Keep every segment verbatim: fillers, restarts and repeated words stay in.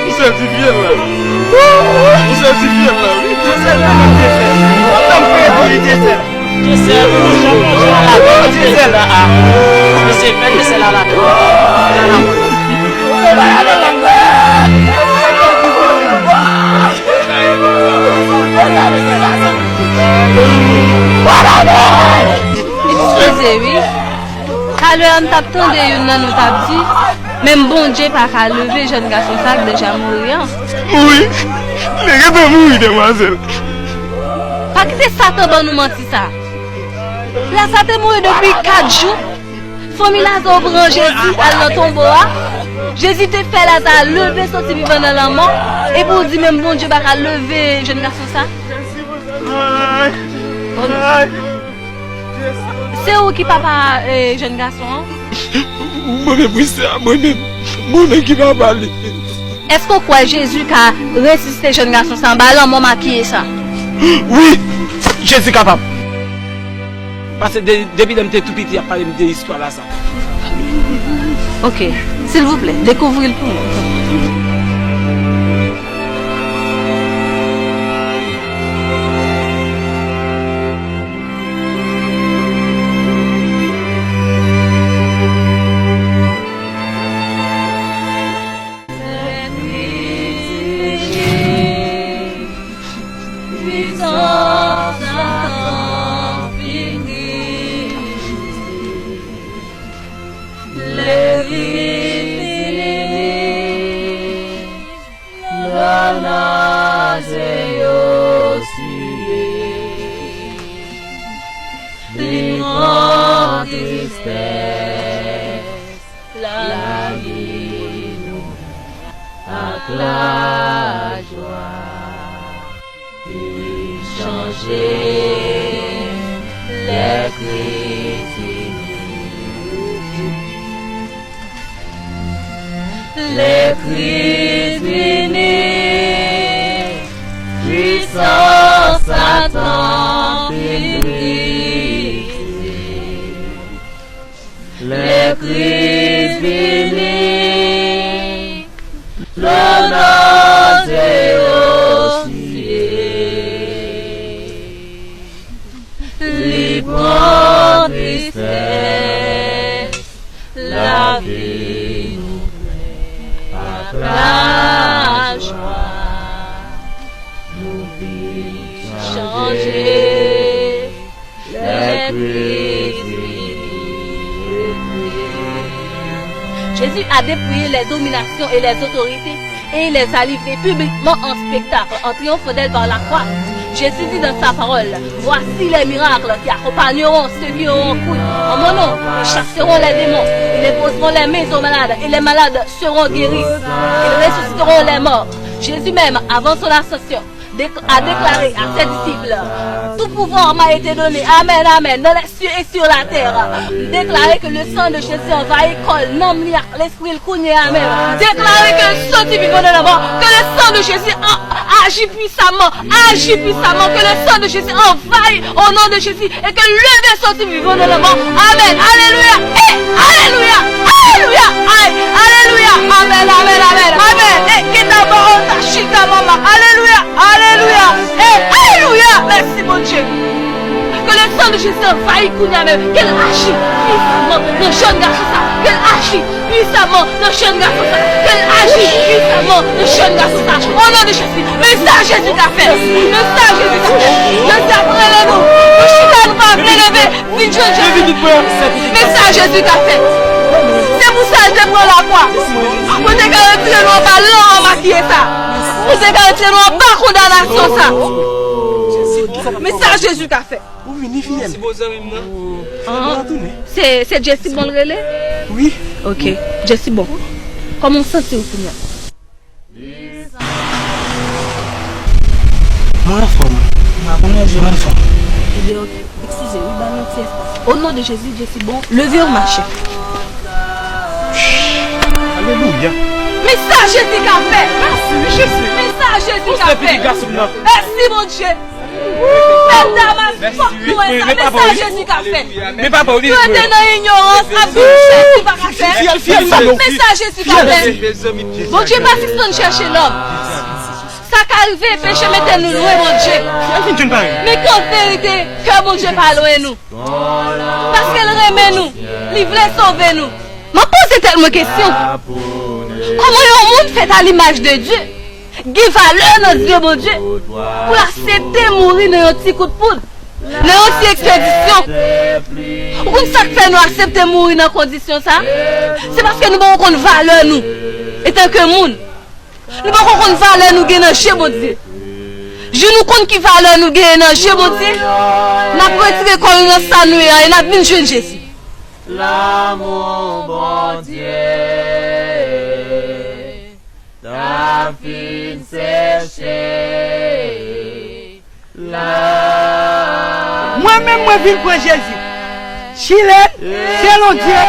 Ou sètifye l la. Ou sètifye l la, wi. Dyesèl, mwen menm Dyesèl. Antann priyè pou li, Dyesèl. Dyesèl, Dyesèl, Dyesèl, a, a. Misye fè Dyesèl ala. Eskize, wi. Talè a, m t ap tande youn nan nou t ap di, menm Bondye pa ka leve jèn gason sa k deja mouri an. Mouri? Li gentan mouri, demwazèl. Pa kite Satan ban nou manti sa. Laza te mouri depi kat jou. Fanmi Laza pran Jezi al nan tonbo a. Jezi te fè Laza leve soti vivan nan lanmò. Epi w di menm Bondye pa ka leve jèn gason sa? Ay! Ay! Se ou ki papa, eh, jèn gason an? Mwen menm, wi, sè a, mwen menm. Mwen menm ki papa li. Èske w kwè Jezi ka resisite jèn gason sa anba lanmò makiye sa? Wi, Jezi kapab. Paske de-, depi lè m te tou piti, y ap pale m de istwa Laza. Ok, silvouplè, dekouvri l pou nou. Legliz vini, lònaje yo siye, pli gran tristès lavi nou ak lajwa. Chanje lè Kris vini. Lè Kris vini, pwisans Satan fin brize. Lè Kris vini, lònaje yo siye. Li pran tristès lavi nou plen ak lajwa. Nou vin chanje. Jésus a dépouillé les dominations et les autorités et il les a livrées publiquement en spectacle en triomphant d'elles par la croix. Jésus dit dans sa parole, voici les miracles qui accompagneront ceux qui auront cru en mon nom. Ils chasseront les démons, ils imposeront les mains aux malades et les malades seront guéris. Ils ressusciteront les morts. Jésus même, avant son ascension, Décl- a déclaré à ses disciples, tout pouvoir m'a été donné. Amen, amen. Dans les cieux et sur la terre. M deklare ke le sang de Jésus envahit kò l, nanm li ak lespri l kounye a menm. Deklare ke l soti vivan nan lanmò. Que le sang de Jésus a- agit puissamment. Agit puissamment. Que le sang de Jésus envahit au nom de Jésus. Et que le vin soti vivan nan lanmò. Amen. Alléluia. Eh, alléluia. Alléluia. Ay, alléluia. Amen, amen, amen. Amen. Eh, kita ba ota shita mama. Alléluia. Alléluia. Eh, alléluia. Merci, Bondye. Que le sang de Jésus envahit kounye a menm. Ke l aji puissamment nan jèn gason sa. Ke l aji puissamment nan jèn gason sa. Ke l aji puissamment nan jèn gason sa. Au nom de Jésus. Men sa Jezi ka fè. Men sa Jezi ka fè. Jezi ap rele nou. Nou chita nou pa vle leve. Vin jwenn Jezi. Men sa Jezi ka fè. Se pou sa l te pran lakwa. Pou te ka retire nou anba lanmò makiye sa. Pou te ka retire nou anba kondanasyon sa. Men sa Jezi ka fè. Ou vini, fiyèl. Mèsi, bon zanmi m nan. Mwen retounen. Se, se Jesse Bon l rele? Wi. Ok. Jesse Bon. Kòman w santi w kounye a? Mwen anfòm. Mwen anfòm. Ebyen, ok. Eskize, wi, ba m yon ti espas. O non de Jezi, Jesse Bon, leve w mache. Alelouya. Men sa Jezi ka fè. Mèsi, wi, Jezi. Men sa Jezi ka fè. Ou se pitit gason m nan. Mèsi, Bondye. Pèp Damas, fòk nou wè sa. Men sa Jezi ka fè. Men papa, ou vin. Nou rete nan inyorans, ap di chèf ki pa ka fè. Fiyèl, fiyèl, sa yo. Men sa Jezi ka fè. Bondye pa sispann chèche lòm. Sa ka rive, peche mete nou lwen Bondye. Fiyèl, vin jwenn pare. Men an verite, kè Bondye pa lwen nou. Paske l renmen nou, li vle sove nou. M ap poze tèt mwen kesyon. Kòman yon moun fèt a limaj de Dye gen valè nan zye Bondye pou l aksepte mouri nan yon ti kout poud, nan yon ti ekspedisyon? Ou konn sa k fè nou aksepte mouri nan kondisyon sa? Se paske nou poko konn valè nou etanke moun. Nou poko konn valè nou gen nan je Bondye. Jou nou konn ki valè nou genyen nan je Bondye, n ap retire kò nou nan sa nou ye a e n ap vin jwenn Jezi. Lanmou Bondye ta fin seche la. Mwen menm, mwen vin pran Jezi. Chile, se Bondye.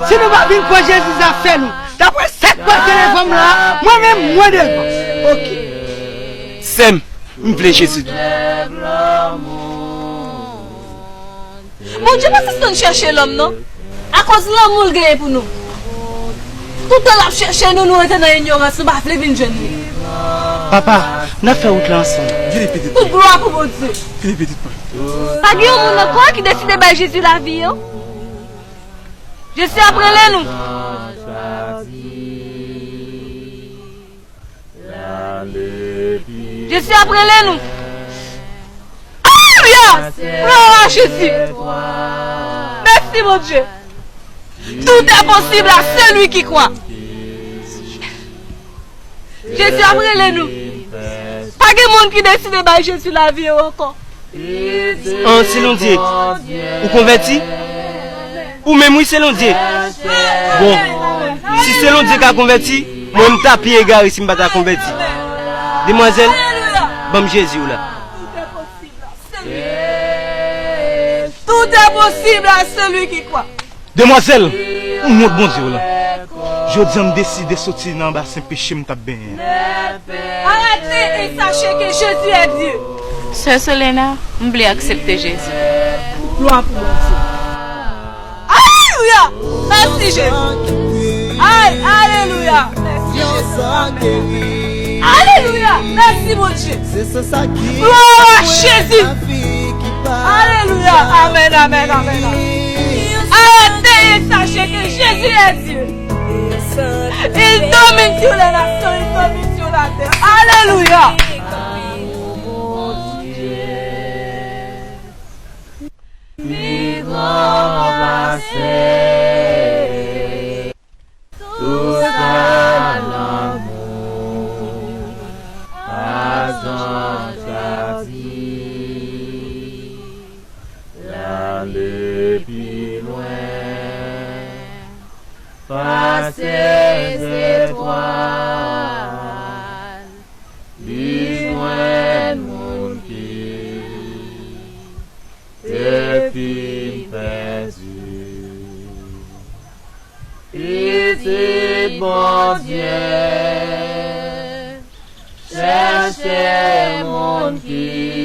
Si nou pa vin pran Jezi, zafè nou. Dapre sa k pase devan m la, mwen menm, mwen devan. Ok. Sè m, m vle Jezi tou. Bondye pa sispann chèche lòm, non. Akoz lanmou l genyen pou nou. Toutan l ap chèche nou, nou rete nan inyorans, nou pa vle vin jwenn li. Papa, n ap fè wout la ansanm. Vini pitit mwen. Tout glwa pou Bondye. Vini pitit mwen. Pa gen yon moun ankò ki deside bay Jezi lavi yo? Jezi ap rele nou. Jezi ap rele nou. Alelouya! Glwa a Jezi! Mèsi, Bondye! Tout est possible à celui qui croit. Jezi ap rele nou. Pa gen moun ki deside bay Jezi lavi yo ankò. An, Selondye, ou konvèti? Ou menm, wi, Selondye. Bon, si Selondye ka konvèti, mwen, m ta pi egare si m pa ta konvèti. Demwazèl, ban m Jezi w la. Tout est possible à celui qui croit. Demwazèl, ou wont Bondye w lan. Jodi a, m deside soti nan basen peche m t ap benyen an. Arrêtez et sachez que Jésus est Dieu. Sè Solena, m vle aksepte Jezi. Glwa pou Bondye. Alelouya! Mèsi, Jezi. Ay, alelouya! Mèsi, Jezi. Amèn. Alelouya! Mèsi, Bondye. Glwa a Jezi. Alelouya! Amèn, amèn, amèn, amèn. Arrêtez et sachez que Jésus est Dieu. Il domine sur les nations, il domine sur la terre. Alelouya! Pi gran pase tout sa lanmou pa jan chwazi. L ale pi lwen pase zetwal. Li jwenn jèn moun ki te fin pèdi. Pitit Bondye chèche moun ki